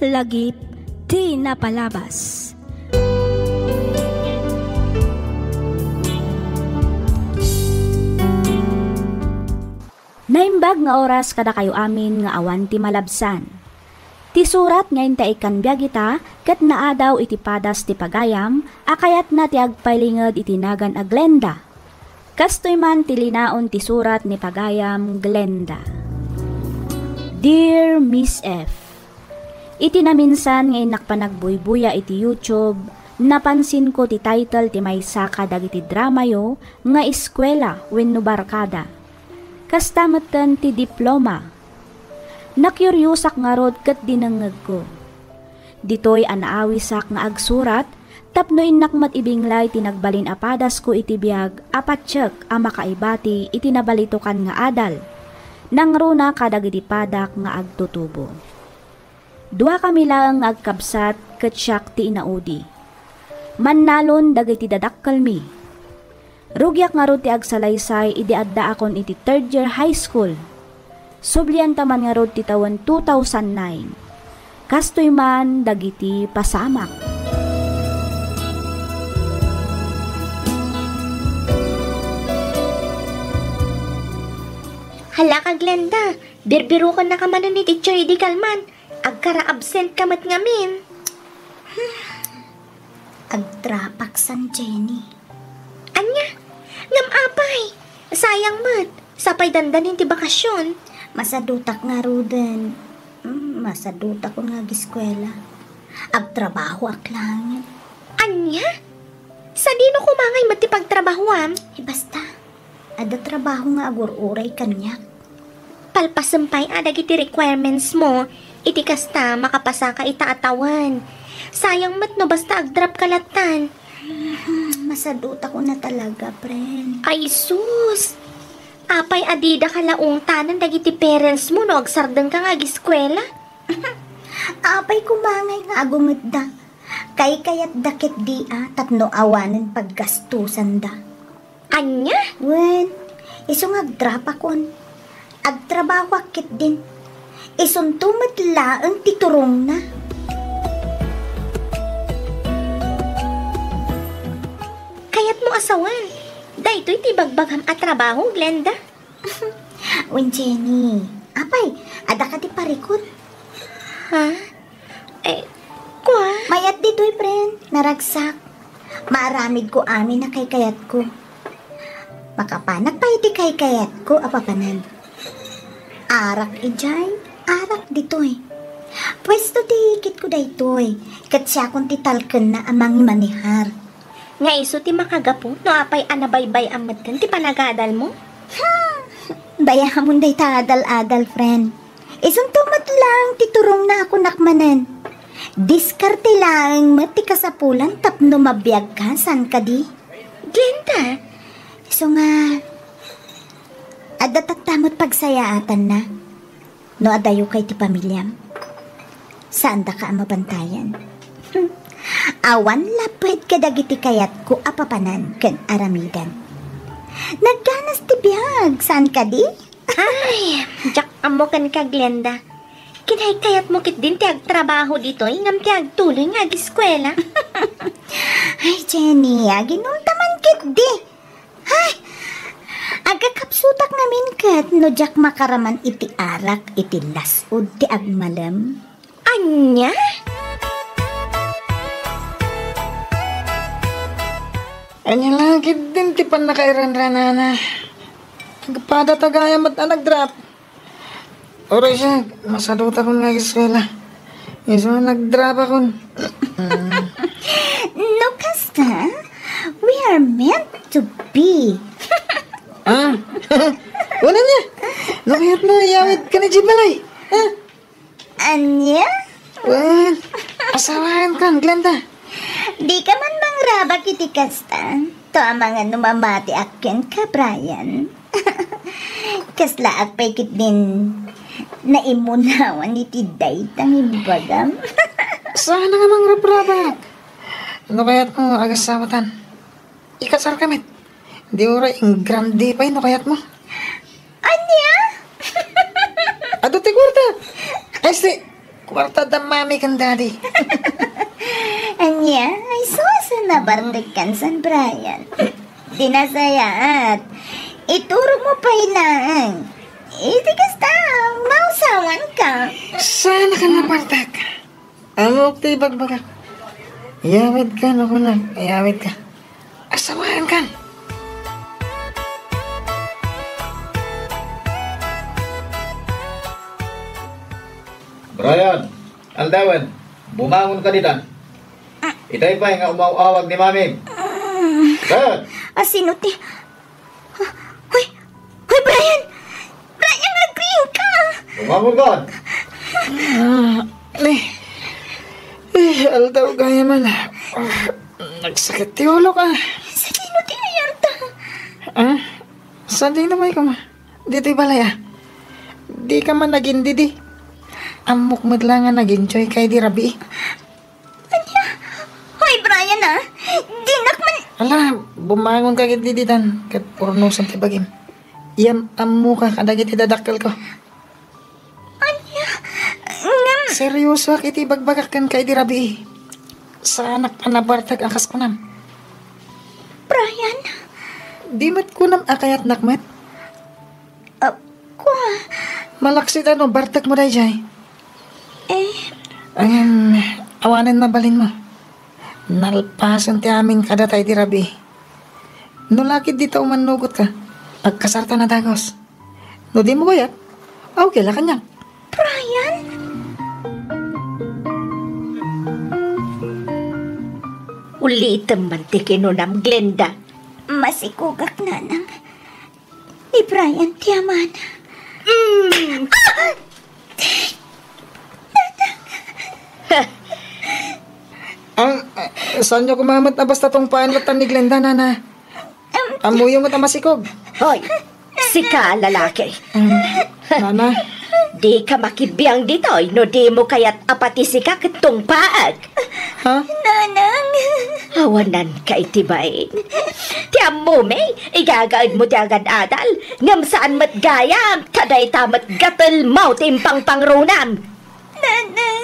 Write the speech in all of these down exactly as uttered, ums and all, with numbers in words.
Lagip ti napalabas. Naimbag nga oras kadakayo amin nga awan ti malabsan. Ti surat nga inta ikkan biag ita ket naadaw iti padas ti pagayam a kayatna ti agpailinged iti nagan a Glenda. Kastoy man ti linaon ti surat ni pagayam Glenda. Dear Miss F, iti naminsan nga innak panagbuybuya iti YouTube, napansinko ti title ti maysa kadagiti dramayo nga Eskwela wenno Barkada. Kasta metten ti Diploma. Nakiuriosak ngarud ket dinengngegko. Ditoy a naawisak nga agsurat tapno innak met ibinglay ti nagbalin a padasko iti biag a patiek a makaibati iti nabalitokan nga adal, nangruna kadagiti padak nga agtutubo. Duakami laeng nga agkabsat ket siak ti inaudi. Mannalon dagiti dadakkelmi. Rugiak ngarud ti agsalaysay idi addaakon iti third year high school. Sublianta man ngarud ti tawen two thousand nine. Kastoy man dagiti pasamak. Hala ka, Glenda, birbirokennaka manen ni Teacher idi kalman. Agkara-absent ka met ngamin. Agdrapak san, Jenny. Ania? Ngem apay? Sayang met. Sapay dandanin ti bakasyon. Masadutak ngaruden. Mm, masadutakon nga agiskwela. Agtrabahoak laengen. Ania? Sadino kumangay met ti pagtrabahoam? Eh, basta. Adda trabaho nga agur-uray kaniak. Palpasem pay a dagiti requirements mo, iti kasta makapasaka ita a tawen. Sayang met no basta agdrap ka lattan. Hmm, masadutakon a talaga, friend. Ay sus! Apay a dida ka la ungtanen dagiti parents mo no agsardengka nga agiskwela? Apay kumangay nga agungetda. Kaykayatda ketdi a tapno awanen paggastusanda. Ania? Wen, isu nga agdrapakon. Agtrabahoak ketdin. Isunto met laeng ti turongna. Kayatmo a sawen, daytoy ti ibagbagam a trabaho, Glenda? Wen, Jenny, apay, adda kadi parikut? Ha? Eh, kua? Mayat ditoy, friend. Naragsak. Maaramidko amin a kaykayatko. Makapanak pay iti kaykayatko a papanan. Arak idiay, arak ditoy. Puesto ti ikitko daytoy, ket siakon ti talkenna a mangimanehar. Nga isu ti makagapu no apay a nabaybay-am metten ti panagadalmo? Hmm, bayamon dayta adal-adal, friend. Isunto met laeng ti turongna a kunak manen. Diskarte laeng met ti kasapulan tapno mabiagka, saan kadi? Glenda! Isu nga, adda tatta met pagsayaatanna. No adayoka iti pamiliam, saandaka a mabantayan. Awan lapped kadagiti kayatko a papanan ken aramidan. Nagganas ti biag, saan kadi? Ay, diak ammo kenka, Glenda. Kinaykayatmo ketdin ti agtrabaho ditoy ngem ti agtuloy nga agiskwela. Ay, Jenny, aginunta man ketdi. Ay! Agkakapsutak ngamin ket no diak makaraman iti arak iti las-ud ti agmalem. Ania? Ania la ketdin ti pannakairanranana. Agpada ta gayam met a nagdrap. Uray siak, masadutakon nga agiskwela. Isu nga nagdrapakon. No kasta, we are meant to be. Ah? Wen, ania? No kayatmo, iyawidka idiay balay. Ah? Ania? Wen, asawaenkan, Glenda. Dika man mangrabak iti kasta. To amangan no mamatiak kenka, Brian. Kaslaak pay ketdin naimunawan iti dayta nga imbagam. Saan nga mangrabrabak? No kayatmo, agasawatan. Ikasarka met. Di uray ingrande pay no kayatmo. Ania? Adu ti kuarta. Este, Kuarta da Mami ken Daddy. Ania, ay, susa na barnek kan san, Brian. Di nasayaat. Iturog mo pay laeng. Iti kasta, mausawan ka. Saan ka napartak? Amok ti ibagbagak. Iyawid ka, no, kunak. Iyawid ka. Asawayan kan. Brian, aldawen, bumangon ka ditan. Itay pay nga umaw-awag ni Mami. Brian! Asino ti, Hoy! Hoy, Brian! Brian, agriing ka! Bumangon ka! Ah, eh, eh, aldaw gayam man. Ah, nagsakit ti ulo ka. Sadino ti ayarta? Ah? Sadino may kuma? Ditoy balay, ah. Di ka man nagindidi. Ammok met la nga nag-enjoy ka idi rabii. Ania? Hoy, Brian, ah. Dinak man. Ala, bumangon ka ket diditan, ket urnosan ti bagim. Iyam-ammoka kadagiti dadakkelko. Ania? Ngem. Seriosoak iti ibagbagak kenka idi rabii. Saanak a nabartek a kas kunam. Brian? Di met kunam a kayatnak met? Ah, kua. Malaksid a no bartekmo daydiay. Eh. Ngem, awanen mabalinmo. Nalpasen ti amin kadata idi rabii. No la ket dita umannugotka, agkasartan a dagus. No dimo kayat, okay la kaniak. Brian? Ulitem man ti kinunam, Glenda. Masikogak, nanang. Ni Brian ti amana. Mm. Ah! Ang, eh, saanyo koma met a basta tungpaen latta ni Glenda, nana? Em. Ammoyo met a masikog. Hoy, sika a lalaki. Em, nana? Dika makibiang ditoy no dimo kayat a pati sika ket tungpaek. Ha? Nanang. Awananka iti bain. Ti ammomi, igagaedmo ti agad-adal, ngem saan met gayam, ta dayta met gatelmo ti impangpangrunam. Nanang.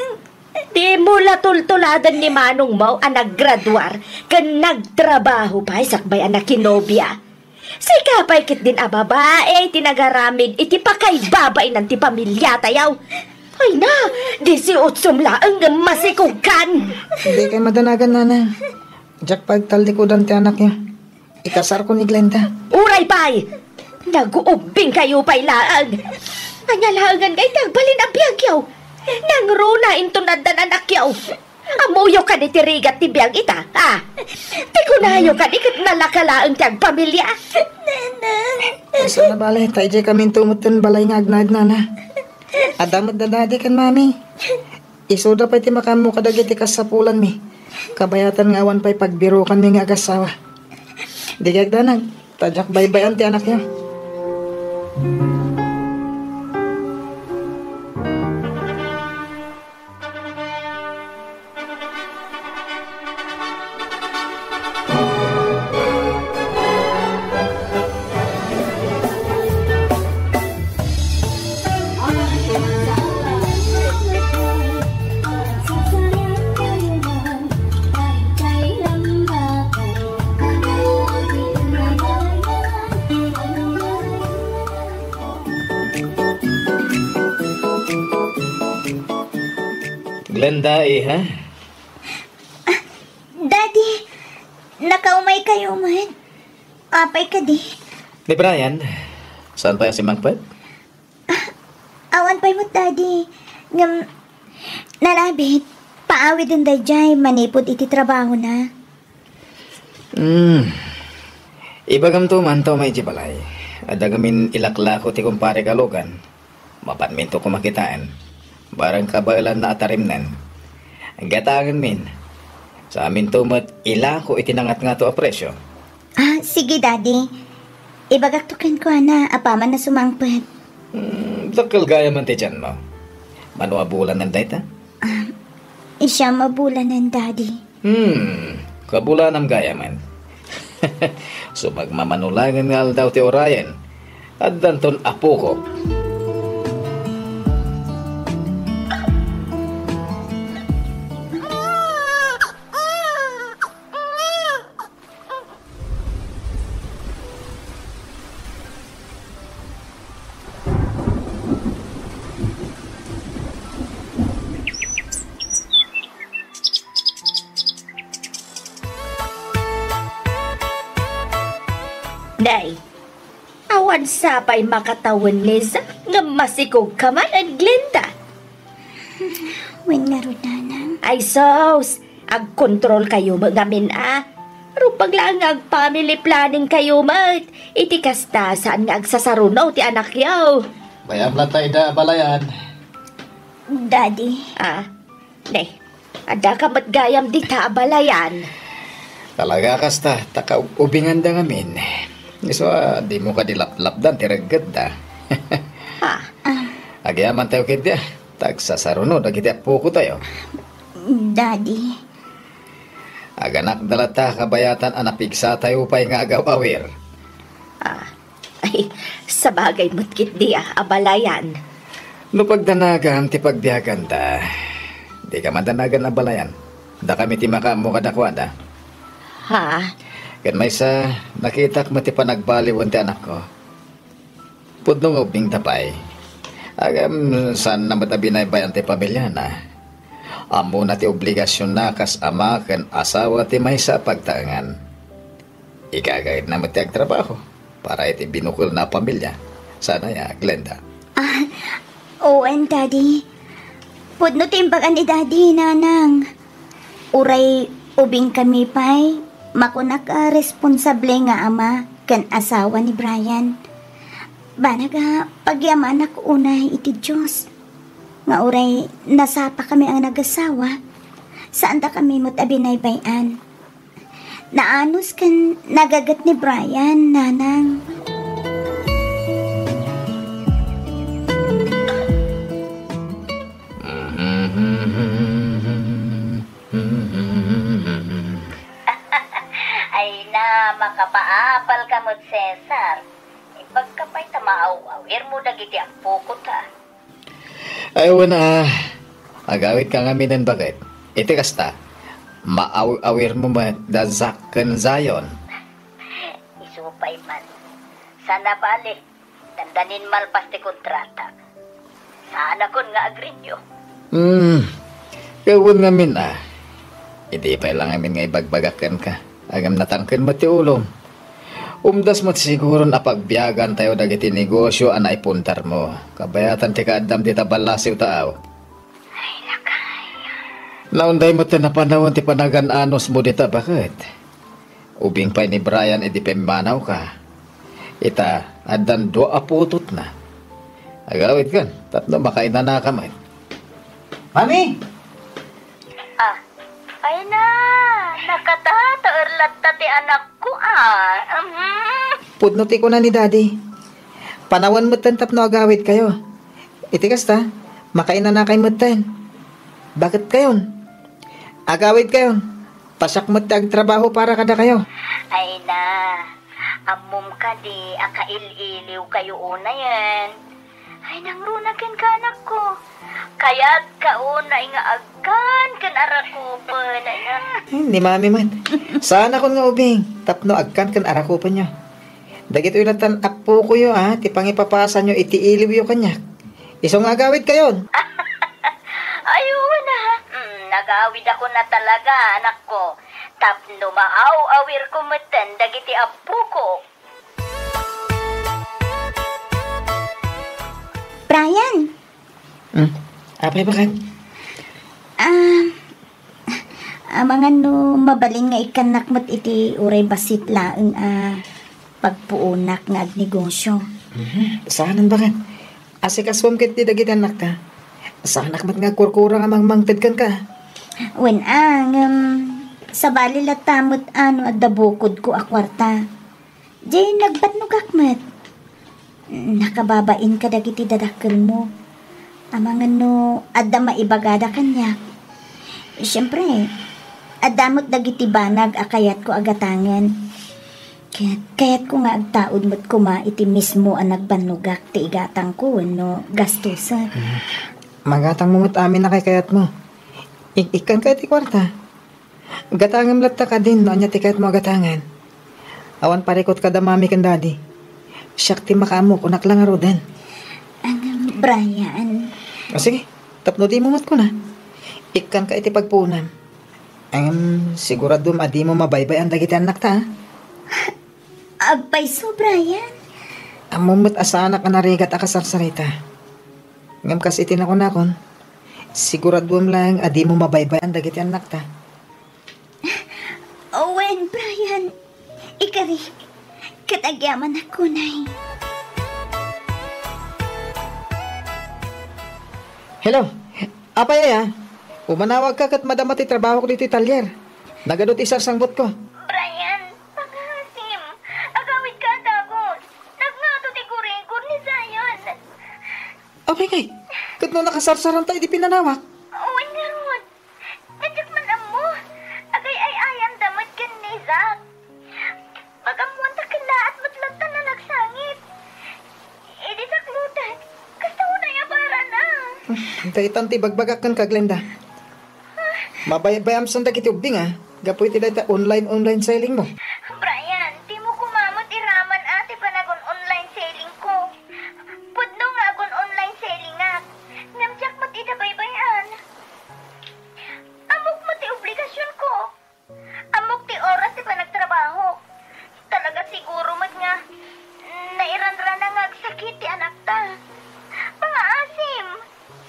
Dimo la tultuladen ni manongmo a naggraduar ken nagtrabaho pay sakbay a nakinobia. Sika pay ketdin a babai ti nagaramid iti pakaibabainan ti pamiliatayo. Ay na, disiotsom laeng ngem masikogkan. Dikay madanagan, nana. Diak pagtaldikudan ti anakyo. Ikasarko ni Glenda. Uray pay! Naguubbingkayo pay laeng. Ania laengen nga iti agbalin a biagyo? Nangruna inton addan anakyo. Ammoyo kadi ti rigat ti biag ita, a? Ti kunayo kadi ket nalaka laeng ti agpamilia. Nanang. Kasano bale, ta idiay kaminto met ken balay nga agnaed, nana. Adda met da Daddy ken Mami. Isuda pay ti makaammo kadagiti kasapulanmi. Kabayatan nga awan pay pagbirukanmi nga agassawa. Dikay agdanag, ta diak baybay-an ti anakyo. Glenda, iha? Ah, Daddy, nakaumay kayo man. Apay kadi? Ni Brian, saan pay a simmangpet? Ah, awan pay met, Daddy. Ngem, nalabit, paawiden daydiay manipud iti trabahona. Hmm. Ibagamto man ta umay idiay balay. Adda ngamin ilaklako ti kumparek a lugan. Mapanminto koma kitaen. Barang kabaelanna a tarimnen. Gatangenmin. Saaminto met ilako iti nangatngato a presio. Ah, sige, Daddy. Ibagakto kenkuana apaman a sumangpet. Hmm, dakkel gayamen ti tianmo. Mano a bulanen dayta? Ah, siyam a bulanen, Daddy. Hmm, kabulanam gayamen. Sumagmamano laengen nga aldaw ti urayen, addanton apoko. Nay, awan sa pay makatawen ni Zack ngem masikog ka man, Glenda. Wen ngarud, Nanang. Ay sus, agkontrol kayo met ngamin a. Rumbeng laeng nga agfamily planning kayo met. Iti kasta, saan nga agsasaruno ti anakyo. Bay-am latta ida a balayan. Daddy. Ah, ne, adda ka met gayam dita a balayan. Talaga kasta, ta kaubinganda ngamin. Isu a, dimo kadi laplapdan ti reggetda. Ha? Ah. Agyaman tayo ketdi a, ta agsasaruno dagiti appokotayo. Daddy. Aganakda latta kabayatan a napigsatayo pay nga agaw-awir. Ah, ay, sabagay met ketdi a, a balayan. No pagdanagam ti pagbiaganda, dika madanagan a balayan. Dakami ti makaammo kadakuada. Ha? Ken maysa, nakitak met ti panagbaliwen ti anakko. Pudno nga ubbingda pay. Ngem, saanna met a binaybay-an ti pamiliana. Ammona ti obligasionna kas ama ken asawa ti maysa a pagtaengan. Igagaydna met ti agtrabaho para iti binukelna a pamilya. Saan aya, Glenda? Ah, wen, Daddy. Pudno ti imbag-an ni Daddy, Nanang. Uray ubingkami pay, makunak a responsable nga ama ken asawa ni Brian. Banag a pagyamanak unay iti Dios nga uray nasapakami a nagasawa, saandakami met a binaybay-an. Naanus ken nagaget ni Brian, Nanang. Ay na, makapaapalka met, Cesar. Imbagka pay ta maaw-awirmo dagiti ampokota. Ay, wen a, agawidka ngaminen baket. Iti kasta, maaw-awirmo met da Zack ken Zion. Isu pay man. Saan a bale, dandanin malpas ti kontrata. Saanakon nga agrinyo. Hmm, wen ngamin a. Idi pay la ngamin nga ibagbagak kenka. Ngem natangken met ti ulom. Umdas met siguron a pagbiagantayo dagiti negosio a naipundarmo. Kabayatan ti kaaddam dita ballasiw taaw. Ay, lakay. Naunday met a napanawen ti panagan-anusmo dita baket. Ubing pay ni Brian idi pimmanawka. Ita, addan dua a putotna. Agawidkan, tapno makainanaka met. Mami! Ah, ay na, nakatataer latta ti anakko, ah. Mhm. Pudno ti kuna ni Daddy. Panawen metten tapno agawidkayo. Iti kasta, makainanakay metten. Baket kayon. Agawidkayon. Ta siak met ti agtrabaho para kadakayo. Ay na, ammom kadi a kail-iliwkayo unayen. Ay, nangruna kenka, anakko. Kayatka unay nga agkan ken arakupen, ay na. Hmm, ni Mami met. Saanakon nga ubing, tapno agkan ken arakupenyo. Dagitoy lattan appokoyo, a, ti pangipapasanyo iti iliwyo kaniak. Isu nga agawidkayon. Ay, wen a. Mm, nagawidakon a talaga, anakko. Tapno maaw-awirko metten dagiti appoko. Brian! Hmm? Apay, baket? Ah, amangan no mabalin nga ikkannak met iti uray bassit laeng a pagpuonak nga agnegosio. Mhm. Saanen, baket? Asikasuem ketdi dagiti annakta. Saanak met nga agkurkura nga mangmangted kenka. Wen a, ngem sabali latta met a no adda bukodko a kuarta. Diay nagbannogak met. Nakababain kadagiti dadakkelmo. Amangan no adda maibagada kaniak. Siempre, adda met dagiti banag a kayatko a gatangen. Ket kayatko nga agtaud met koma iti mismo a nagbannogak ti igatangko wenno gastusek. Mm. Magatangmo met amin a kaykayatmo. Ik-, ikkanka iti kuarta. Gatangem latta kadin no ania ti kayatmo a gatangen. Awan parikut kada mami ken daddy. Siak ti makaammo, kunak la ngaruden. Ngem, Brian. O, sige, tapno dimo met kuna. Ikkanka iti pagpuonam. Ngem, siguraduem a dimo mabaybay-an dagiti annakta, a? Agpayso, Brian. Ammom met a saanak a narigat a kasarsarita. Ngem kas iti nakunakon, siguraduem laeng a dimo mabaybay-an dagiti annakta. Wen, Brian. Ikari, ket agyamanak unay. Hello, apay aya? Umanawagka ket madama ti trabahok ditoy talyer. Nagadu ti sarsangbutko. Brian, pangaasim. Agawidka a dagus. Nagngato ti gurigor ni Zion. Apay ngay? Ket no nakasarsaranta idi pinanawak? Wen ngarud. Diak man ammo. Agay-ay-ayanda met ken ni Zack. Pag-ammoanta kellaat met latta a nagsangit. Idi saklutan, kasta unay a parana. Daytan ti ibagbagak kenka, Glenda. Mabaybayam son dagiti ubbing, a, gapu iti dayta online-online selling mo. Brian, dimo koma met iraman a ti panagon-online selling ko. Pudno nga agon-online selling ak. Ngem diak met ida baybay-an. Ammok met ti obligasionko. Ammok ti oras ti panagtrabahok. Talaga siguro met nga nairanrana nga agsakit ti anakta. Pangaasim,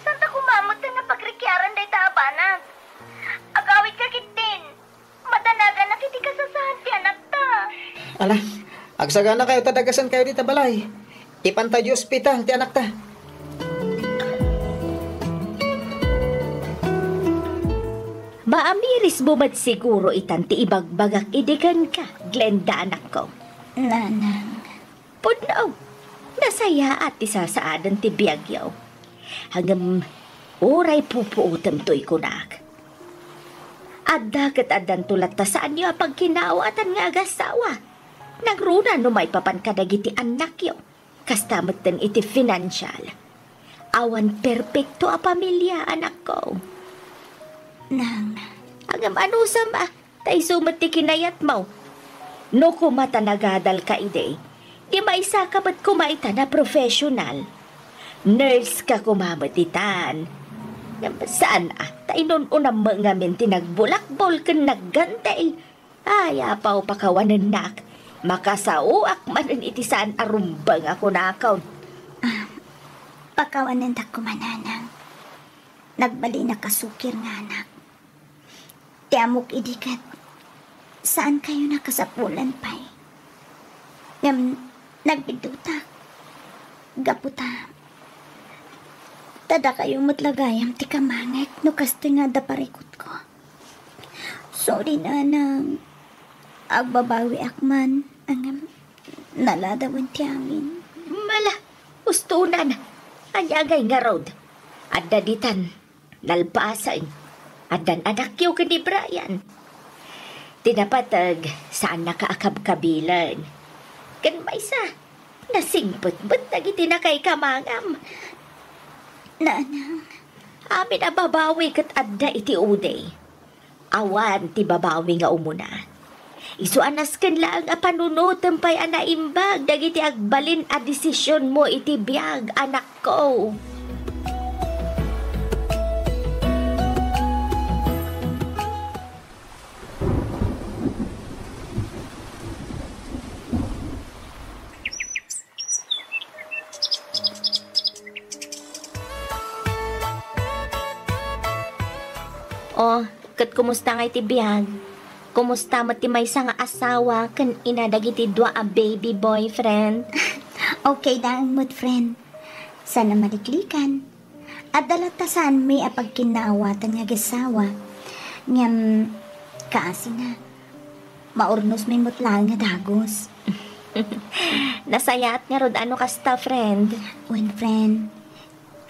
saanta koma met nga pagrikiaran dayta a banag. Agawidka ketdin. Madanaganak iti kasasaan ti anakta. Ala, agsaganakayo ta dagasenkayo dita balay. Ipanta iti ospital ti anakta. Maamirismo met siguro itan ti ibagbagak idi kenka, Glenda, anakko. Nanang. Pudno, nasayaat ti sasaaden ti biagyo. Ngem, uray pupuotem toy kunak. Adda ket addanto latta saanyo a pagkinaawatan nga agassawa. Nangruna no maipapan kadagiti annakyo. Kasta metten iti financial. Awan perpekto a pamilia, anakko. Nang. Ngem anusam a, ta isu met ti kinayatmo. No koma ta nagadalka idi, di maisaka met koma itan a professional. Nurse ka koma met itan. Ngem saan a, ta inun-unam met ngamin ti nagbulakbol ken naggantel. Ay, apaw, pakawanennak. Makasaoak manen iti saan a rumbeng a kunakon. Ah, pakawanendak koma, Nanang. Nagbalinak a sukir nga anak. Ti ammok idi ket, saankayo a kasapulan pay. Ngem nagbiddutak. Gapu ta, ta dakayo met la gayam ti kamangek no kastoy nga adda parikutko. Sorry, Nanang. Agbabawiak man, ngem naladawen ti amin. Mala, ustonan. Ania ngay ngarud? Adda ditan. Nalpasen. Addan anakyo ken ni Brian. Ti napateg, saannaka a kabkabilen. Ken maysa, nasingpet met dagiti nakaikamangam. Nanang. Amin a babawi ket adda iti udi. Awan ti babawi nga umuna. Isu a nasken laeng a panunotem pay a naimbag dagiti agbalin a desisionmo iti biag, anakko. Oh, ket kumusta ngay ti biag? Kumusta met ti maysa nga asawa ken ina dagiti dua a baby boy, friend? Okay laeng met, friend. Saan a maliklikan. Adda latta saanmi a pagkinnaawatan nga agassawa. Ngem, kaasina, maurnosmi met laeng a dagus. Nasayaat ngarud a no kasta, friend. Wen, friend.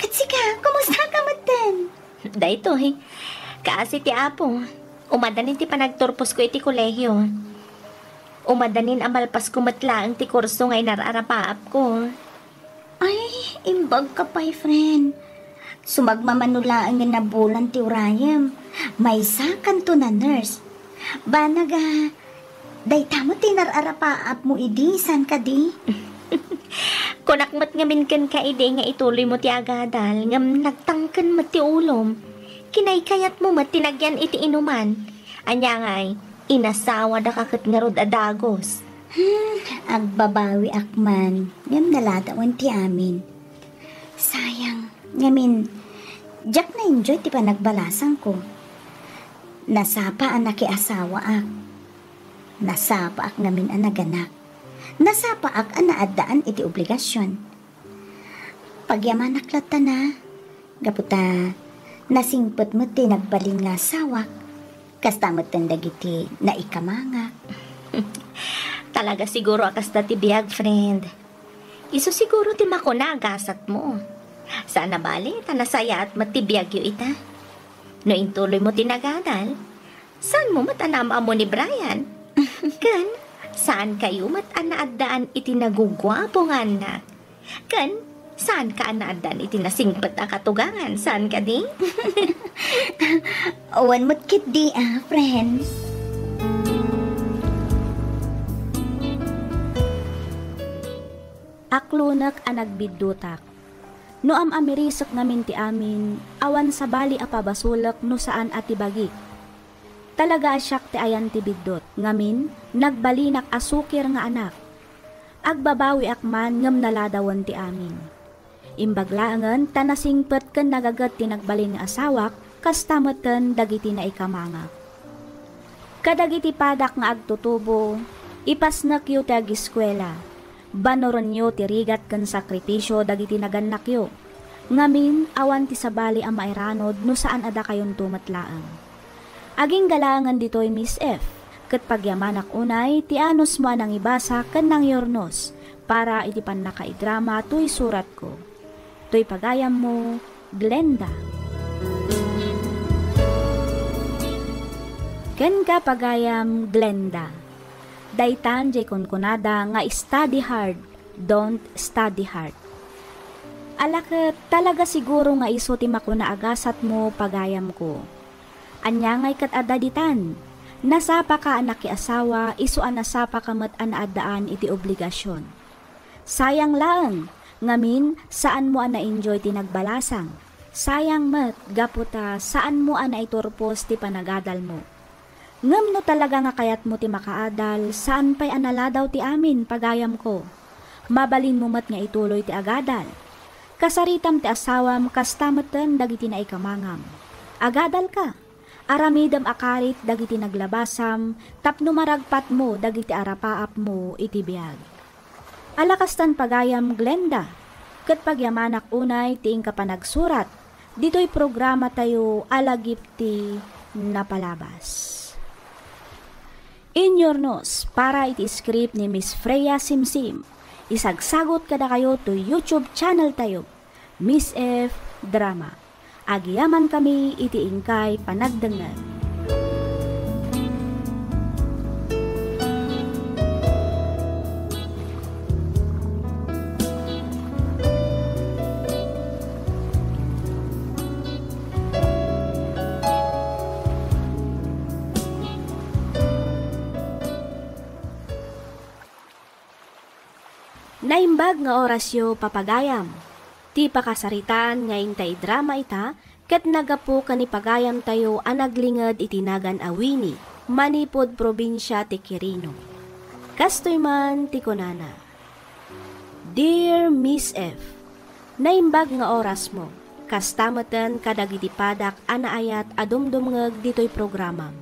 Ket sika, kumustaka metten? Daytoy, kaasi ti Apo, umadanin ti panagturposko iti kolehio. Umadanin a malpasko met laeng ti kurso nga inar-arapaapko. Ay, imbagka pay, friend. Sumagmamano laeng nga nabulan ti urayem. Maysakanto a nurse. Banag a, dayta met ti inar-arapaapmo idi, saan kadi? Kunak met ngamin kenka idi nga ituloymo ti agadal, ngem nagtangken met ti ulom. Kinaykayatmo met ti nagyan iti inuman. Ania ngay, inasawadaka ket ngarud a dagus. Hmm, agbabawiak man, ngem naladawen ti amin. Sayang, ngamin, diak na-enjoy ti panagbalasangko. Nasapa a nakiasawaak. Nasapaak ngamin a naganak. Nasapaak a naaddaan iti obligasion. Pagyamanak latta na, gapu ta nasingpet met ti nagbalin nga asawak, kasta metten dagiti naikamangak. Talaga siguro a kasta ti biag, friend. Isu siguro ti makuna a gasatmo. Saan a bale, ta nasayaat met ti biagyo ita. No intuloymo ti nagadal, saanmo met a naam-ammo ni Brian. Ken, saan kayo met a naaddaan iti naguguapo nga annak. Ken, saan ka a naaddaan iti nasingpet a katugangan, saan kadi? Awan met ketdi, ah, friend. Aklonek a nagbiddutak. No am-amirisek ngamin ti amin, awan sabali a pabasolek no saan a ti bagik. Talaga a siak ti ayan ti biddut, ngamin, nagbalinak a sukir nga anak. Agbabawiak man ngem naladawen ti amin. Imbag laengen ta nasingpet ken nagaget ti nagbalin nga asawak, kasta metten dagiti naikamangak. Kadagiti padak nga agtutubo, ipasnekyo ti agiskuela. Banorenyo ti rigat ken sakripisio dagiti nagannakyo. Ngamin, awan ti sabali a mairanod no saan a dakayonto met laeng. Agingga laengen ditoy, Miss F, ket pagyamanak unay ti anusmo a nangibasa ken nangyurnos para iti pannakaidrama toy suratko. Toy pagayammo, Glenda. Kenka, pagayam Glenda. Daytan diay kunkunada nga study hard, don't study hard. Ala ket, talaga siguro nga isu ti makuna a gasatmo, pagayamko. Ania ngay ket adda ditan? Nasapaka a nakiasawa, isu a nasapaka met a naaddaan iti obligasion. Sayang laeng, ngamin, saanmo a na-enjoy ti nagbalasang. Sayang met, gapu ta saanmo a naiturpos ti panagadalmo. Ngem no talaga nga kayatmo ti makaadal, saan pay a naladaw ti amin, pagayamko. Mabalinmo met nga ituloy ti agadal. Kasaritam ti asawam, kasta metten dagiti naikamangam. Agadalka. Aramidem a karit dagiti naglabasam tapno maragpatmo dagiti arapaapmo iti biag. Ala kastan pagayam, Glenda, ket pagyamanak unay ti inka panagsurat ditoy programatayo a lagip ti napalabas. Inyurnos para iti script ni Miss Freya Simsim. Isagsagot kadakayo to YouTube channel tayo, Miss F Drama. Agyamankami iti inkay panagdengngeg. Naimbag nga orasyo, papagayam. Ti pakasaritaan nga inta idrama ita ket naggapu ken ni pagayamtayo a naglinged iti nagan a Winnie, manipud probinsia ti Quirino. Kastoy man ti kunana, Dear Miss F, naimbag nga orasmo, kasta metten kadagiti padak a naayat a dumdumngeg ditoy programam.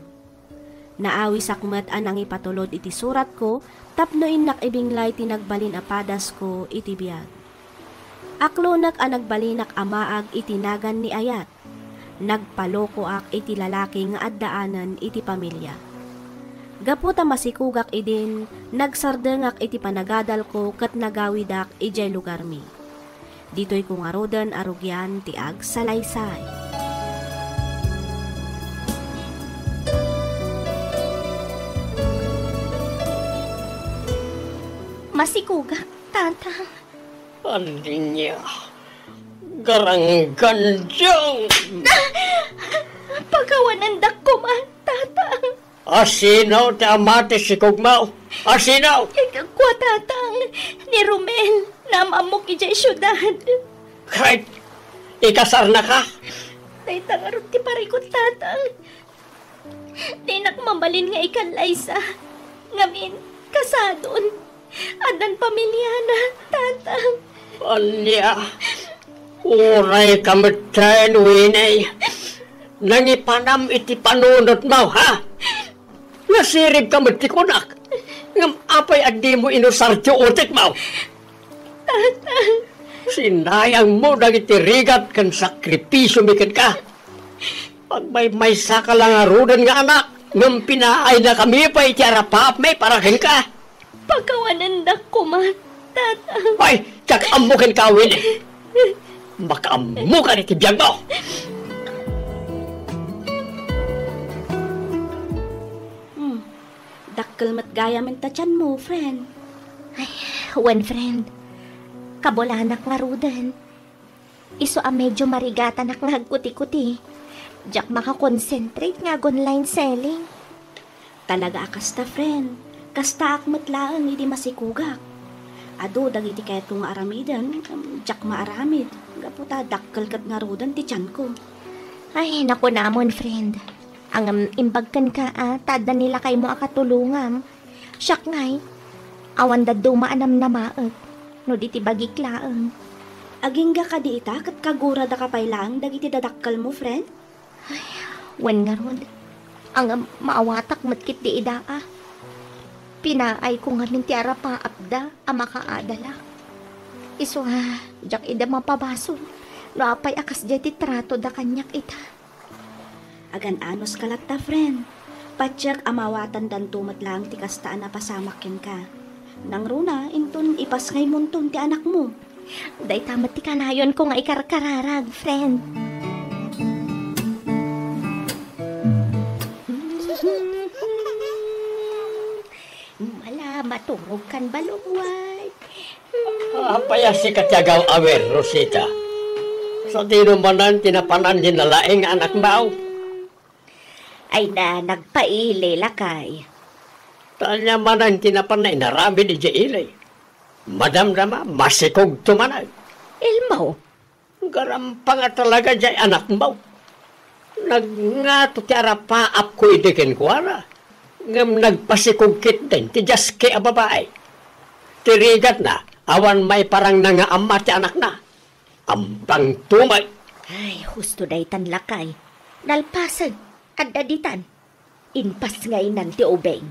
Naawisak met a nangipatulod iti suratko tapno innak ibinglay ti nagbalin a padasko iti biag. Aklonek a nagbalinak a maag iti nagan ni ayat. Nagpalokoak iti lalaki nga addaanen iti pamilia. Gapu ta masikogak idin, nagsardengak iti panagadalko ket nagawidak idiay lugarmi. Ditoyko ngaruden a rugian ti agsalaysay. Masikogak, Tatang. Ania, garanggandiang! Pakawanendak koma, Tatang. Asino ti ama ti sikogmo? Asino? Kua, Tatang, ni Romel, naam-ammok idiay siudad. Ket ikasarnaka? Dayta ngarud ti parikut, Tatang. Dinak mabalin nga ikallaysa. Ngamin, Kasadon. Addan pamiliana, Tatang. Ania? Uray ka metten, Winnie. Nangipanam iti panunotmo, ha? Nasirib ka met ti kunak. Ngem apay a dimo inusar ti utekmo? Tatang. Sinayangmo dagiti rigat ken sakripisiomi kenka. Agmaymaysa ka la ngaruden nga anak, ngem pinaayna kami pay iti arapaapmi para kenka. Pakawanendak koma, Tatang. Ay, diak ammo kenka, Winnie. Makaammokan iti biagmo. Hmm. Dakkel met gayam ta tianmo, friend. Ay, wen, friend. Kabulanak ngaruden. Isu a medyo marigatanak nga agkuti-kuti. Diak makakonsentrate nga ag-online selling. Talaga a kasta, friend. Kastaak met laeng idi masikogak. Adu dagiti kayatko nga aramiden, em, diak maaramid. Gapu ta dakkel ket ngaruden ti tianko. Ay, nakunamon, friend. Ngem imbag kenka a, ta adda ni lakaymo a katulongam. Siak ngay, awan dadduma a namnamaek, no di ti bagik laeng. Agingga kadi ita ket kaguradaka pay laeng dagiti dadakkelmo, friend? Ay, wen ngarud, ngem maawatak met ketdi ida a. Pinaayko ngamin ti arapaapda a makaadalak. Isu a, diak ida mapabasol no apay a kasdiay ti tratoda kaniak ita. Agan-anoska latta, friend. Patiek a mawatandanto met laeng ti kasta a napasamak kenka. Nangruna, inton ipasngaymonton ti anakmo. Dayta met ti kanayonko nga ikarkararag, friend. Mala, maturog kan balumway. Apay a sika ti agaw-awer, Rosita? Sadino manen ti napanan ti nalaing nga anakmo? Ay na, nagpaili, lakay. Ania manen ti napanna inaramid idiay ili? Madamdama, masikogto manen. Elmo, Garampang a talaga diay anakmo. Nagngato ti arapaapko idi kenkuana, ngem nagpasikog ketdin ti diaski a babai. Ti rigatna, awan maiparangna nga ama ti anakna. Ampang tumay. Ay, husto daytan, lakay. Nalpasen, adda ditan. Impasngaynan ti ubing.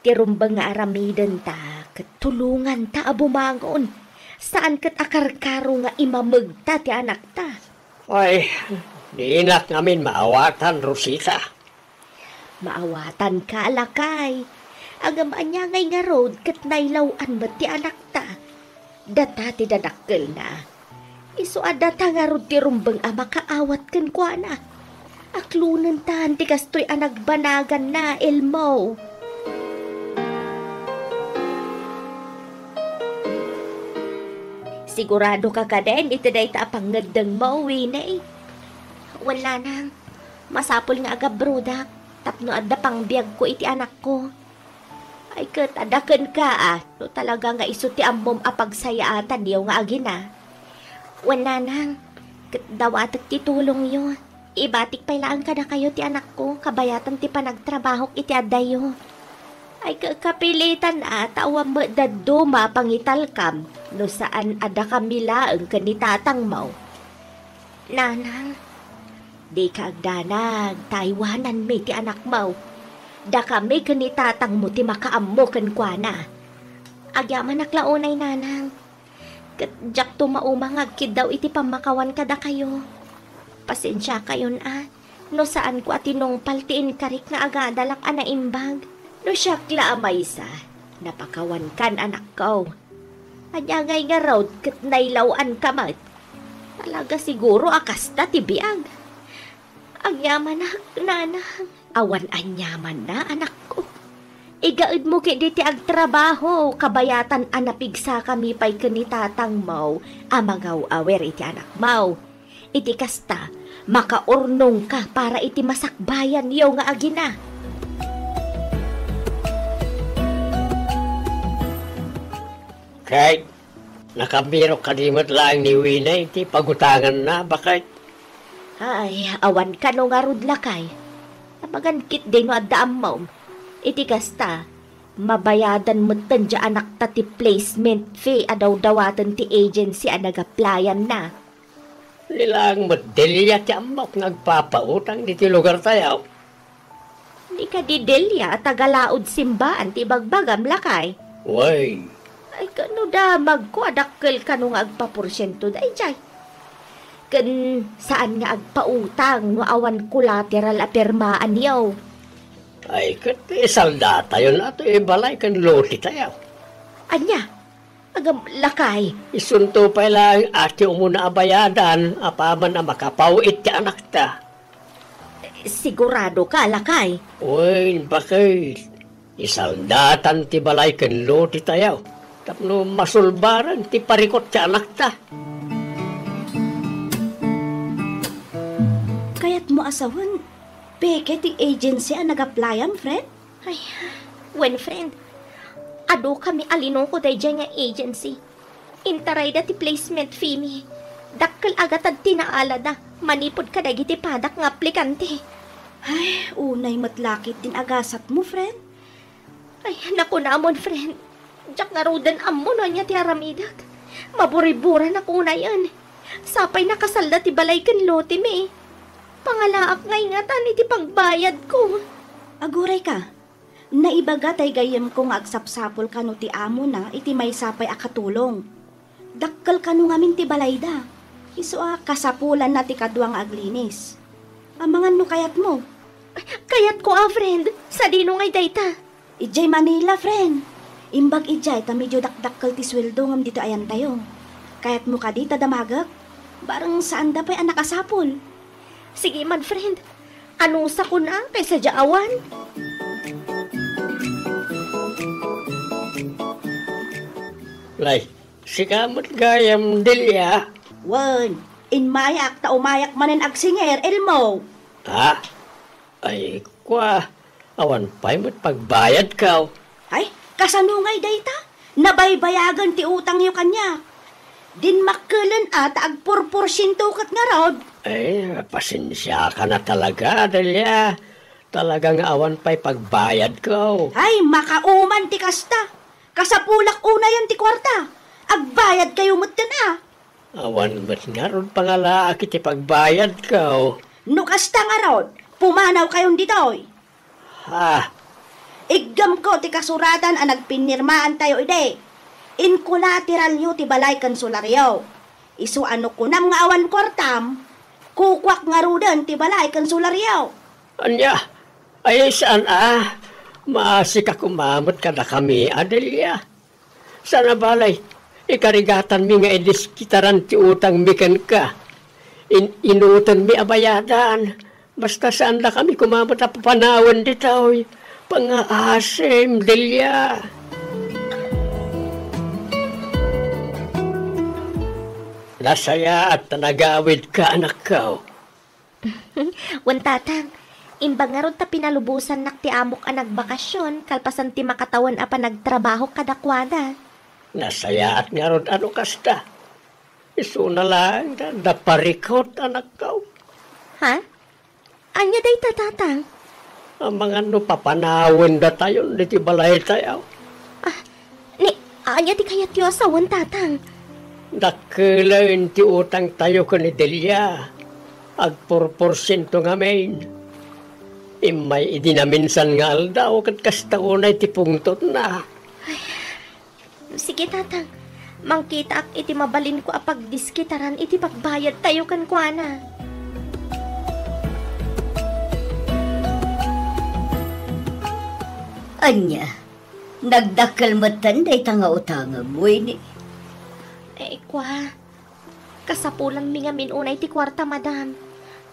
Ti rumbeng nga aramidenta ket tulonganta a bumangon. Saan ket a karkaro nga imamegta ti anakta. Ay, dinak ngamin maawatan, Rosita. Maawatanka, lakay. Ngem ania ngay ngarud ket nailaw-an met ti anakta? Data ti dadakkelna. Isu a data ngarud ti rumbeng a makaawat kenkuana. Aklonentan ti kastoy a nagbanaganna, Elmo. Siguradoka kaden iti dayta a pangngeddengmo, Winnie? Wen, nanang, masapul nga agabrodak tapno adda pangbiagko iti anakko. Ay ket, adda kenka a, no talaga nga isu ti ammom a pagsayaatanyo nga agina. Wen, nanang, ket dawatek ti tulongyo. Ibatik pay laeng kadakayo ti anakko, kabayatan ti panagtrabahok iti addayo. Ay, ka-, kapilitan a, ta awan met dadduma a pangitalkam, no saan a dakami laeng ken ni tatangmo. Nanang, dika agdanag, ta aywananmi ti anakmo. Dakami ken ni tatangmo ti makaammo kenkuana. Agyamanak la unay, nanang. Ket diakto mauma nga agkiddaw iti pammakawan kadakayo. Pasensiakayon a, no saanko a tinungpal ti inkarik nga agadalak a naimbag. No siak la a maysa, napakawankan, anakko. Ania ngay ngarud ket nailaw-anka met? Talaga siguro a kasta ti biag. Agyamanak, nanang. Awan aniamanna, anakko. Igaedmo ketdi ti agtrabaho, kabayatan a napigsakami pay ken ni tatangmo a mangaw-awer iti anakmo. Iti kasta, makaurnongka para iti masakbayanyo nga agina. Kay, nakabirok kadi met laeng ni Winnie iti pagutanganna, baket? Ay, awan kano ngarud, lakay. Napagan ketdi no adda ammom. Iti kasta, Mabayadan metten ti anakta ti placement fee a dawdawaten ti agency a nag-applyan-na. Ni laeng met Delia ti ammok nga agpapautang ditoy lugartayo. Di kadi Delia a taga-Laod Simbaan ti ibagbagam, lakay? Wen. Ay, kano damagko a dakkel kano nga agpaporsiento daydiay. Ken saan nga agpautang no awan collateral a pirmaanyo. Ay, ket isaldatayon a ti balay ken lotetayo. Ania? Agam, lakay. Isunto pay laeng a ti umuna a bayadan apaman a makapaw-it ti anakta. Sigurado ka, lakay? Wen, bakit? Isaldatan ti balay ken lotetayo tapno masulbaran ti parikut ti anakta. Kayatmo a sawen, peke ti agency a nag-applyan, friend? Ay, wen, friend. Adu kami a linuko daydiay nga agency. Intarayda ti placement fee mi. Dakkel a gatad ti naalada manipud kadagiti padak nga aplikante. Ay, unay met lakay ti agasatmo, friend. Ay, nakunamon, friend. Diak ngaruden ammo no ania ti aramidek. Maburiburanak unayen. Sapay nakasalda ti balay ken lote mi. Pangalaak nga ingatan iti pagbayadko. Aguray ka. Naibaga tay gayyemko nga agsapsapul kano ti amona iti maysa pay a katulong. Dakkel kano ngamin ti balayda. Isu a kasapulanna ti kadua nga aglinis. Amangan no kayatmo. Kayatko a, friend. Sadino ngay dayta? Idiay Manila, friend. Imbag idiay ta medyo dakdakkel ti sueldo ngem ditoy ayantayo. Kayatmo kadi ta damagek? Bareng saanda pay a nakasapul. Sige man, friend. Anusakon a kaysa dia awan. Lay, sika met gayam, Delia? Wen, immayak ta umayak manen agsinger, Elmo. Ha? Ay, kua, awan pay met pagbayadko. Ay, kasano ngay dayta? Nabaybayagen ti utangyo kaniak. Dinmakkel a ta agpurporsiento ket ngarud. Ay, pasensiakan a talaga, Delia. Talaga nga awan pay pagbayadko. Ay, makauman ti kasta. Kasapulak unayen ti kuarta. Agbayadkayo metten a. Awan met ngarud pangalaak iti pagbayadko. No kasta ngarud, pumanawkayon ditoy. Ha? Iggamko ti kasuratan a nagpinirmaantayo idi. Inkolateralyo ti balay ken solaryo. Isu a no kunam nga awan kuartam, kukuak ngaruden ti balay ken solaryo. Ania? Ay, saan a? Maasika koma met kadakami, Delia. Saan a balay, ikarigatanmi nga idiskitaran ti utangmi kenka. In-, inutenmi a bayadan, basta saandakami koma met a papanawen ditoy. Pangaasim, Delia. Nasayaat ta nagawidka, anakko. Wen, Tatang, imbag ngarud ta pinalubosannak ti amok a nagbakasyon kalpasan ti makatawen a panagtrabaho kadakuada. Nasayaat ngarud a no kasta. Isuna laeng da, da parikut, anakko. Ha? Ania dayta, Tatang? Amangan no papanawendatayon ditoy balaytayo. Ah, ni, ania ti kayatyo a sawen, Tatang? Dakkelen ti utangtayo ken ni Delia. Agpurporsiento ngamin. Immay idi naminsan nga aldaw ket kasta unay ti pungtotna. Sige, Tatang. Mangkitaak iti mabalinko a pagdiskitaran iti pagbayadtayo kenkuana. Ania, nagdakkel metten dayta nga utangem, Winnie? Eh, kua, kasapulanmi ngamin unay ti kuarta, madam.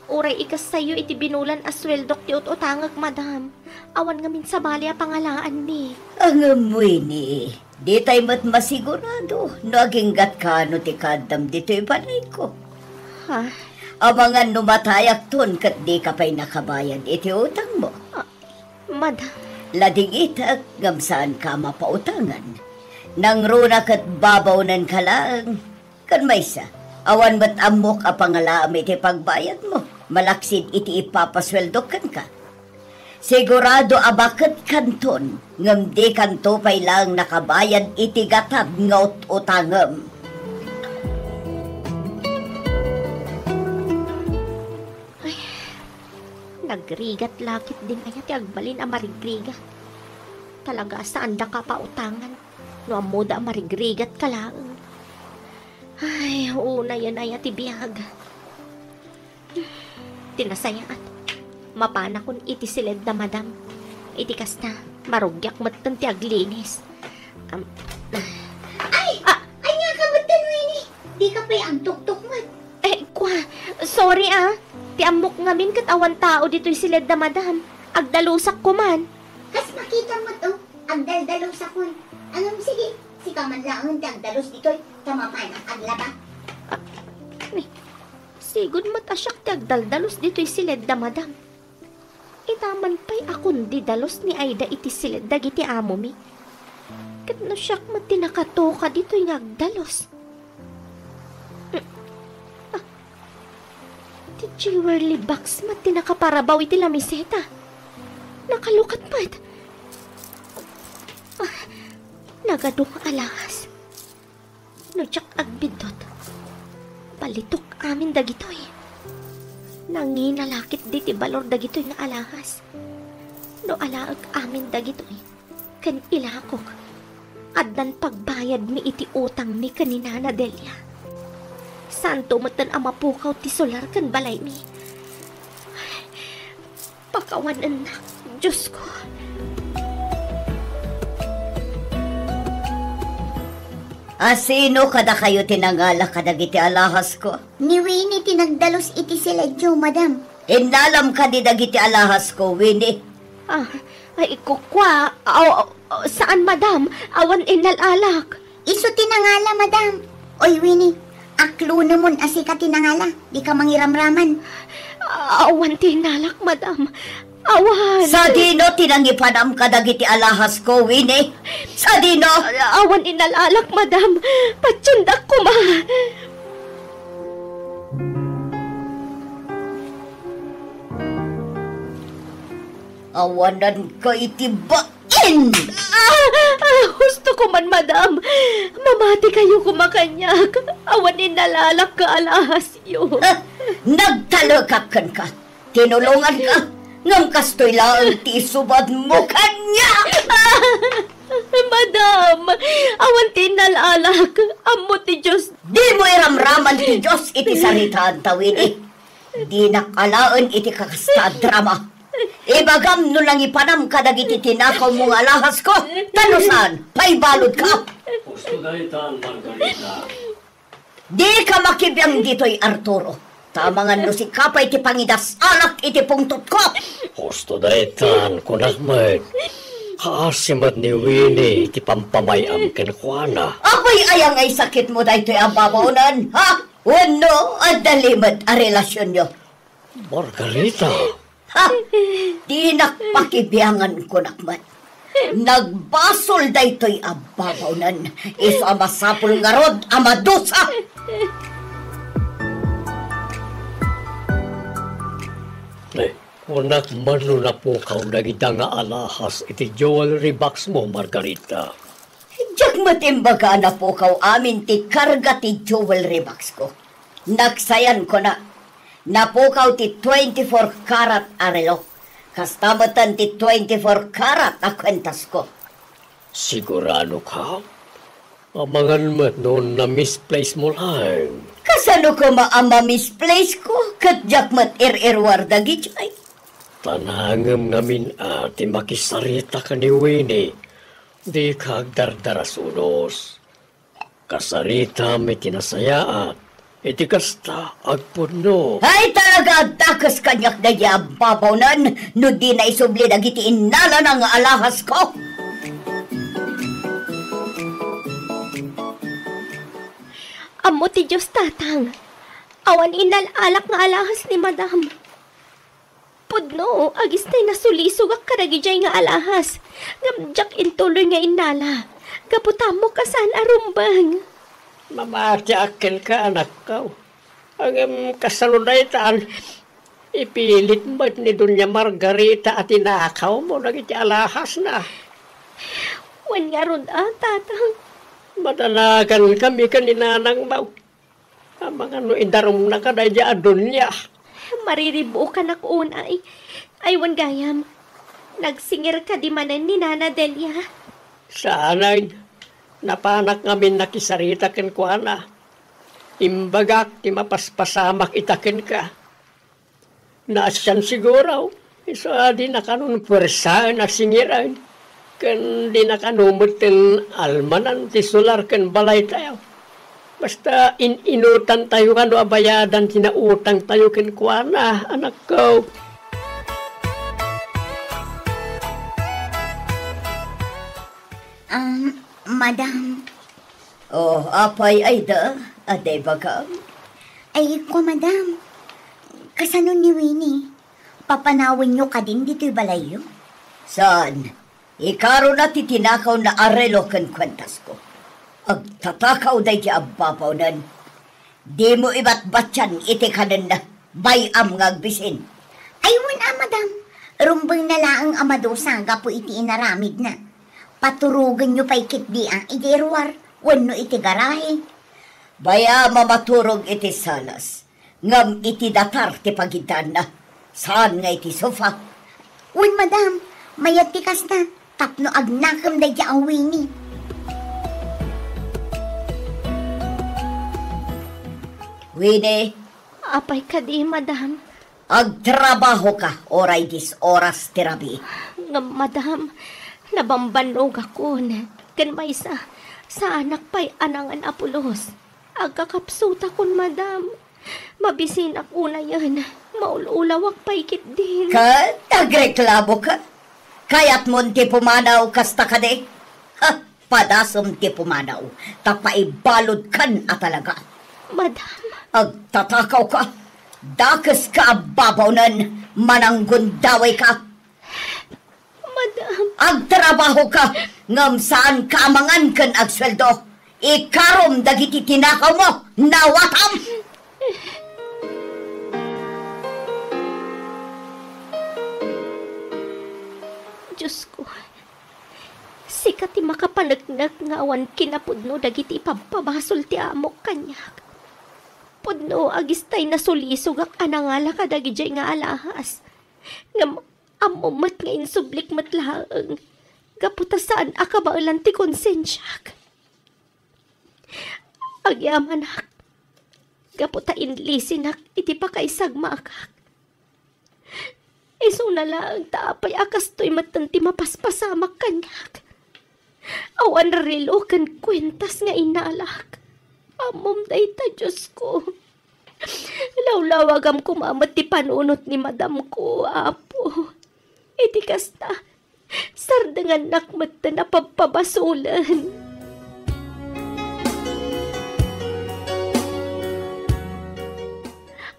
Uray ikassayo iti binulan a sueldok ti ut-utangek, madam. Awan ngamin sabali a pangalaanmi. Ngem, Winnie, ditay met masigurado no aginggatkano ti kaaddam ditoy balayko. Ha? Amangan no matayakton ket dika pay nakabayad iti utangmo. Ah, madam. Ladingitek ngem saanka a mapautangan. Nangruna ket babaonenka laeng. Ken maysa, awan met ammok a pangalaam iti pagbayadmo, malaksid iti ipapasueldok kenka. Sigurado a baketkanton, ngem dikanto pay laeng nakabayad iti gatad nga ut-utangem. Ay, nagrigat la ketdin aya ti agbalin a marigrigat. Talaga a saandaka a pautangan no ammoda a marigrigatka laeng. Ay, unayen aya ti biag. Ti nasayaat, mapanakon iti siled da Madam. Iti kasta, marugiak metten ti aglinis. Am, Ay! Ah! Ania ka metten, Winnie? Dika pay agtuktok met. Eh, kua, sorry, ah. Ti ammok ngamin ket awan tao ditoy siled da Madam. Agdalusak koman. Kas makita met, oh, agdaldalosakon. Ngem sige, sika man laeng ti agdalus ditoy, ta mapanak aglaba. Ah, ni, sigud met a siak ti agdaldalus ditoy siled da Madam. Ita man pay a kundi dalus ni Aida iti siled dagiti amomi. Ket no siak met ti nakatoka ditoy nga agdalus. Mm. Ah, ti jewelry box met ti nakaparabaw iti lamiseta. Nakalukat met. Ah, nagadu nga alahas. No diak agbiddut, balitok amin dagitoy. Nangina la ketdi ti balor dagitoy nga alahas. No alaek amin dagitoy ken ilakok, addan pagbayadmi iti utangmi ken ni Nana Delia. Saanto metten a mapukaw ti solar ken balaymi. Pakawanennak, Diosko. A sino kadakayo ti nangala kadagiti alahasko? Ni Winnie ti nagdalus iti siledyo, Madam. Innalam kadi dagiti alahasko, Winnie? Ah, ay, kukua, aw, aw, saan, Madam? Awan innal-alak. Isu ti nangala, Madam. Oy, Winnie, aklonemon a sika ti nangala. Dika mangiramraman. Awan ti innalak, Madam. Awan. Sadino ti nangipanam kadagiti alahasko, Winnie? Sadino? Awan innal-alak, Madam. Patiendak koma. Awananka iti ba- In! Ah! Ah! Husto koman, Madam! Mamatikayo koma kaniak! Awan innal-alak nga alahasyo! Ah! Nagtalekak kenka! Tinulonganka! Ngem kastoy laeng ti isubadmo kaniak! Ah! Madam! Awan ti innal-alak! Ammo ti Dios! Dimo iramraman ti Dios iti saritaanta, Winnie! Dinak alaen iti kakasta a drama. Ibagam no nangipanam kadagiti tinakawmo nga alahasko, ta no saan, paibalodka. Husto daytan, Margarita. Dika makibiang ditoy, Arturo. Ta amangan no sika pay ti pangidas-alak iti pungtotko. Husto daytan, kunak met. Kaasi met ni Winnie ti pampamay-am kenkuana. Apay aya nga isakitmo daytoy a babaonen, ha? Wenno, adda limed a relasionyo? Margarita! Ha! Dinak pakibiangan, kunak met. Nagbasol daytoy a babaonen. Isu a masapul ngarud a madusa! Eh, kunak man no napukaw dagita nga alahas iti jewelry box mo, Margarita. Diak met imbaga a napukaw amin ti karga ti jewelry box ko. Nagsayan, kuna, napukaw ti twenty-four karat a reloj. Kasta metten ti twenty-four karat a kuentasko. Sigurado ka? Amangan met no na-misplace mo laeng. Kasano koma a ma-misplace ko? Ket diak met ir-iruar dagidiay. Ta nangem ngamin a ti makisarita ken ni Winnie, dika agdardarasunos. Kasaritam iti nasayaat, iti kasta, agpudno. Ay, talaga, agdakes kaniak daydi a babaonen no dina isubli dagiti innalana nga alahasko. Ammo ti Dios, Tatang. Awan innal-alak nga alahas ni Madam. Pudno, agistay nasulisogak kadagidiay nga alahas. Ngem diak intuloy nga innala. Gapu ta ammok a saan a rumbeng. Mamatiak kenka, anakko. Ngem kasano daytan? Ipilit met ni Doña Margarita a tinakawmo dagiti alahasna. Wen ngarud a, Tatang. Madanagankami ken ni nanangmo. Amangan no idarumnaka daydiay a Doña. Mariribukanak unay. Ay, wen gayam, nagsingir kadi manen ni Nana Delia? Saanen. Napanak ngamin nakisarita kenkuana. Imbagak ti mapaspasamak ita kenka. Naasian siguro, isu a dinakanon puersaen a singiren, ken dinakano metten almanan ti solar ken balaytayo. Basta in-inutantayo kano a bayadan ti nautangtayo kenkuana, anakko. Um, madam. Oh, apay, Aida? Adi bagam? Ay, kua, madam. Kasano ni Winnie? Papanawenyo kadin ditoy balayyo? Saan? Ikarona ti tinakawna a relo ken kuentasko. Agtatakaw daydi a babawnen. Dimo ibatbatian iti kanenna. Bay-am nga agbisin. Ay, wen a, madam. Rumbengna laeng a madusa gapu iti inaramidna. Paturogenyo pay ketdi a idi ruar wenno iti garahe. Bay-am a maturog iti salas, ngem iti datar ti pagiddaanna, saan nga iti sofa. Wen, madam, mayat ti kasta tapno agnakem daydiay a Winnie. Winnie. Apay kadi, madam? Agtrabahoka uray dies oras ti rabii. Ngem, madam, nabambannogakon. Ken maysa, saanak pay a nangan a pulos. Agkakapsutakon, madam. Mabisinak unayen. Maul-ulawak pay ketdin. Ket agreklamoka? Kayatmon ti pumanaw kasta kadi? Ha? Padasem ti pumanaw, ta paibaludkan a talaga. Madam. Agtatakawka. Dakeska a babawnen, mananggundawayka. Madam. Agtrabahoka, ngem saanka a mangan ken agsueldo. Ikarom dagiti tinakawmo, nawatam! Diosko, sika ti makapaneknek nga awan kinapudno dagiti ipabpabasol ti amok kaniak. Pudno a agistay nasulisogak a nangala kadagidiay nga alahas. Ngem ammom met nga insublik met laeng gapu ta saan a kabaelan ti konsensiak. Agyamanak, gapu ta inlisinak iti pakaisagmakak. Isuna laeng ta apay a kastoy metten ti mapaspasamak kaniak. Awan relo ken kuentas nga inalak. Ammom dayta, Diosko. Lawlawagam koma met ti panunot ni madamko, Apo. Iti kasta, sardengannak metten a pabpabasolen.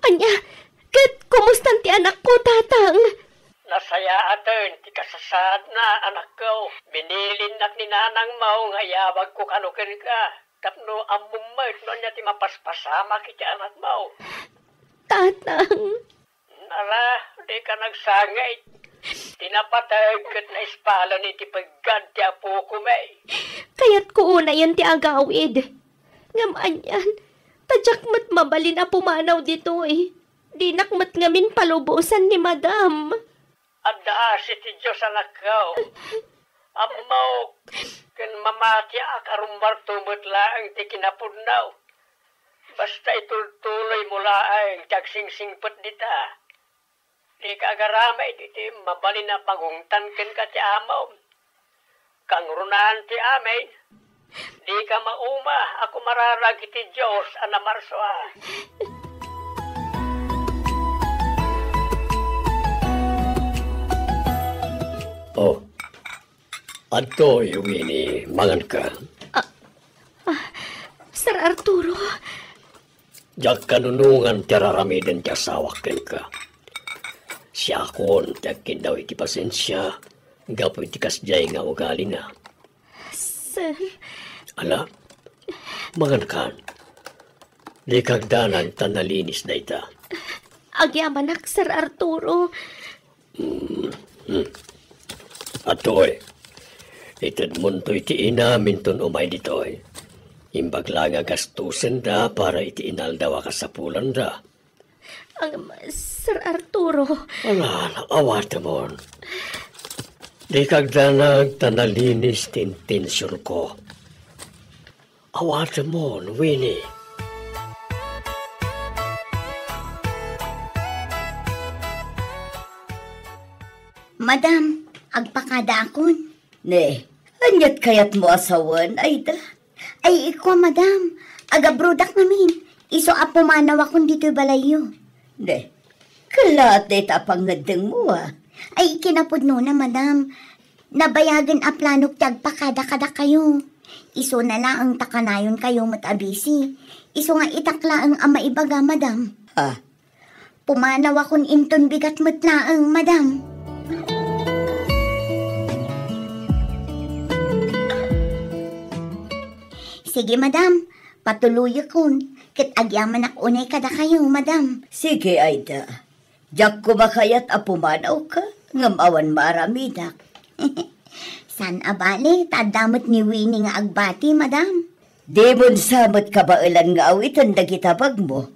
Ania, ket kumustan ti anakko, Tatang? Nasayaaten ti kasasaadna, anakko. Binilinnak ni nanangmo nga iyawagko kano kenka tapno ammom met no ania ti mapaspasamak iti anakmo. Tatang. Nala, dika nagsangit. Ti napateg ket naispalon iti peggad ti apokon. Kayatko unayen ti agawid. Ngem anian, ta diak met mabalin a pumanaw ditoy. Dinak met ngamin palubosan ni Madam. Adda asi ti Dios, anakko. Ammok, ken mamatiak a rummuarto met laeng ti kinapudno. Basta itultuloymo laeng ti agsingsingpet dita. Dika agaramid iti mabalin a pagungtan kenka ti amom. Kangrunaan ti amin. Dika mauma a kumararag iti Dios a namarsua. Oh, adtoy, Winnie, manganka. Ah, ah, Sir Arturo. Diak kanunongan ti ar-aramiden ti asawak kenka. Siakon ti agkindaw iti pasensia gapu iti kasdiay nga ugalina. Sir. Ala, mangankan. Dika agdanag ta nalinis dayta. Agyamanak, Sir Arturo. Atoy, itedmonto iti inam inton umay ditoy. Imbag la nga gastusenda para iti inaldaw a kasapulanda. Ang, Sir Arturo. Ala, awatemon. Dika agdanag ta nalinis ti intensionko. Awatemon, Winnie. Madam, agpakadaakon. Ne, aniat kayatmo a sawen, Aida? Ay, kua, madam. Agabrodak ngamin. Isu a pumanawakon ditoy balayyo. Ne, kalaat dayta a pangngeddengmo, a. Ay, kinapudnona, madam. Nabayagen a planok ti agpakada kadakayo. Isuna laeng ta kanayonkayo met a busy. Isu nga itak laeng a maibaga, madam. Ha? Pumanawakon inton bigat met laeng, madam. Sige, madam. Patuloyakon, ket agyamanak unay kadakayo, madam. Sige, Aida. Diak koma kayat a pumanawka, ngem awan maaramidak. Saan a bale, ta adda met ni Winnie nga agbati, madam. Dimon sa met kabaelan nga awiten dagiti bagmo.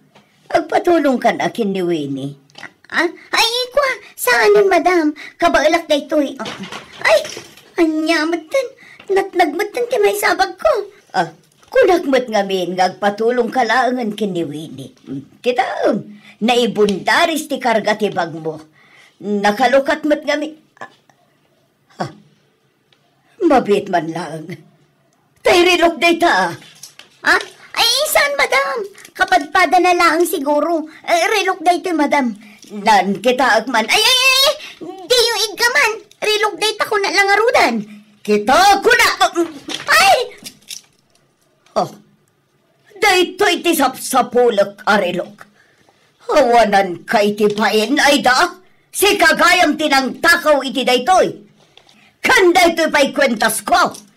Agpatulongkan a ken ni Winnie. Ah, ay, kua, saanen, madam. Kabaelak daytoy. Ah, ay, ania metten. Natnag metten ti maysa a bagko. Ah, kunak met ngamin nga agpatulongka laengen ken ni Winnie. Hmm, kitaem, naibundaris ti karga ti bagmo. Nakalukat met ngamin. Ah, ha, mabiit man laeng. Tay relok dayta, a. Ha? Ay, saan, madam? Kapadpadana laeng siguro. Eh, relok daytoy, madam. Nan, kitaek man. Ay, ay, ay, ay! Diyo iggaman. Relok dayta, kuna la ngaruden. Kita, kuna. Ay! Oh, daytoy ti sapsapulek a relok. Awananka iti bain, Aida? Sika gayam ti nangtakaw iti daytoy. Ken daytoy pay kuentasko.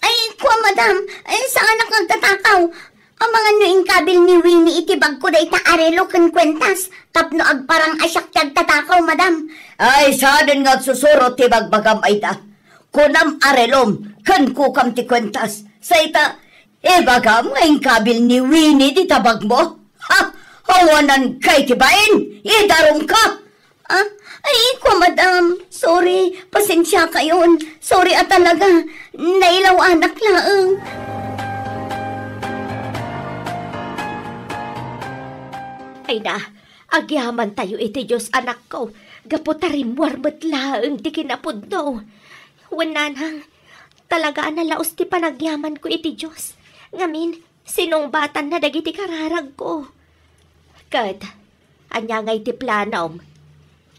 Ay, kua, madam, eh, saanak agtatakaw. Amangan no inkabil ni Winnie iti bagko dayta a relok ken kuentas tapno agparang-asiak ti agtatakaw, madam. Ay, saanen nga agsusurot ti bagbagam, Aida. Kunam a relom ken kukam ti kuentas. Sa ita, ibagam nga inkabil ni Winnie dita bagmo? Ha? Awananka iti bain? Idarumka! Ah, ay, kua, madam. Sorry. Pasensiakayon. Sorry a talaga. Nailaw-anak laeng. Ay na, agyamantayo iti Dios, anakko. Gapu ta rimmuar met laeng ti kinapudno. Wen, nanang, talaga a nalaus ti panagyamanko iti Dios. Ngamin, sinungbatanna dagiti kararagko. Ket, ania ngay ti planom?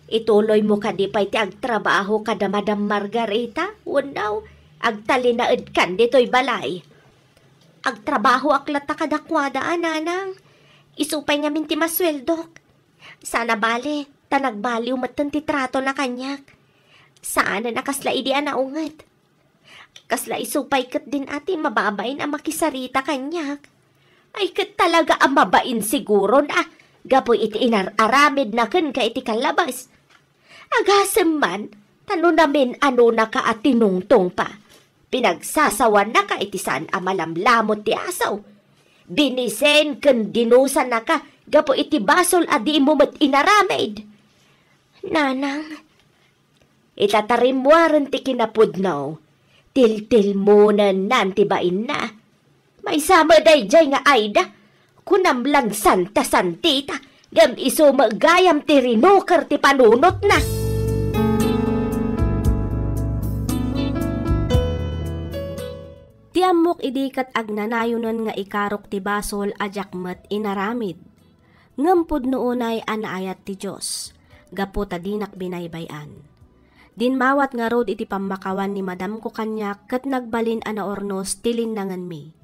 Ituloymo kadi pay ti agtrabaho kada Madam Margarita wenno agtalinaedkan ditoy balay? Agtrabahoak latta kadakuada, a, nanang. Isu pay ngamin ti masueldok. Saan a bale, ta nagbaliw metten ti tratona kaniak. Saanen a kasla idi a naunget. Kasla isu pay ketdin a ti mababain a makisarita kaniak. Ay, ket talaga a mabain siguron a gapu iti inar-aramidna kenka iti kallabas. Agasem man, ta no namin-anonaka a tinungtongpa, pinagsasawannaka iti saan a malamlamut ti asaw. Binisen ken dinusanaka gapu iti basol a dimo met inaramid. Nanang, ita ta rimmuaren ti kinapudno, tiltilmonennan ti bainna. Maysa met daydiay nga Aida, kunam lan santa-santita, ngem isu met gayam ti rinuker ti panunotna. Ti ammok idi ket agnanayonen nga ikarok ti basol a diak met inaramid. Ngem pudno unay a naayat ti Dios, gapu ta dinak binaybay-an. Dimmawat ngarud iti pammakawan ni madamko kaniak ket nagbalin a naurnos ti linnangenmi.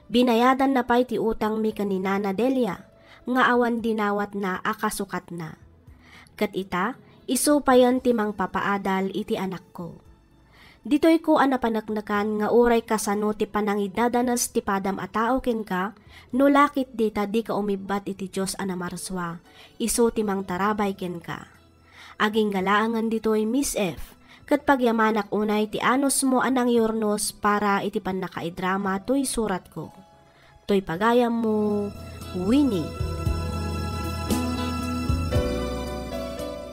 Binayadanna pay ti utangmi ken ni Nana Delia nga awan dinawatna a kasukatna. Ket ita, isu payen ti mangpapaadal iti anakko. Ditoyko a napaneknekan nga uray kasano ti panangidadanes ti padam a tao kenka, no la ket dita dika umibbat iti Dios a namarsua, isu ti mangtarabay kenka. Aginggalaangen ditoy, Miss F, ket pagyamanak unay ti anusmo a nangyurnos para iti pannakaidrama toy suratko. Toy pagayammo, Winnie.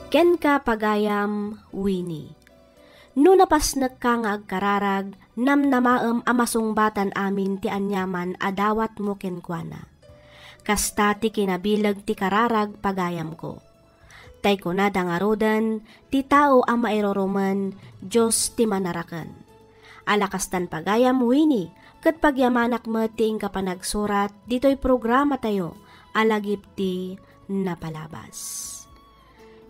Kenka pagayam, Winnie. No napasnekka nga agkararag, namnamaem a masungbatan amin ti aniaman a dawatmo kenkuana. Kasta ti kinabileg ti kararag pagayamko. Tay kunada ngaruden, ti tao a mairurumen, Dios ti manaraken. Ala kastan pagayam, Winnie, ket pagyamanak met ti inka panagsurat ditoy programatayo a Lagip ti Napalabas.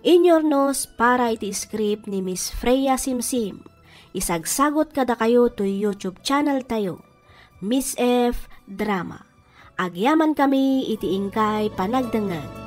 Inyurnos para iti script ni Miss Freya Simsim. Isagsagot kadakayo toy YouTube channel tayo, Miss F Drama. Agyamankami iti inkay panagdengngeg.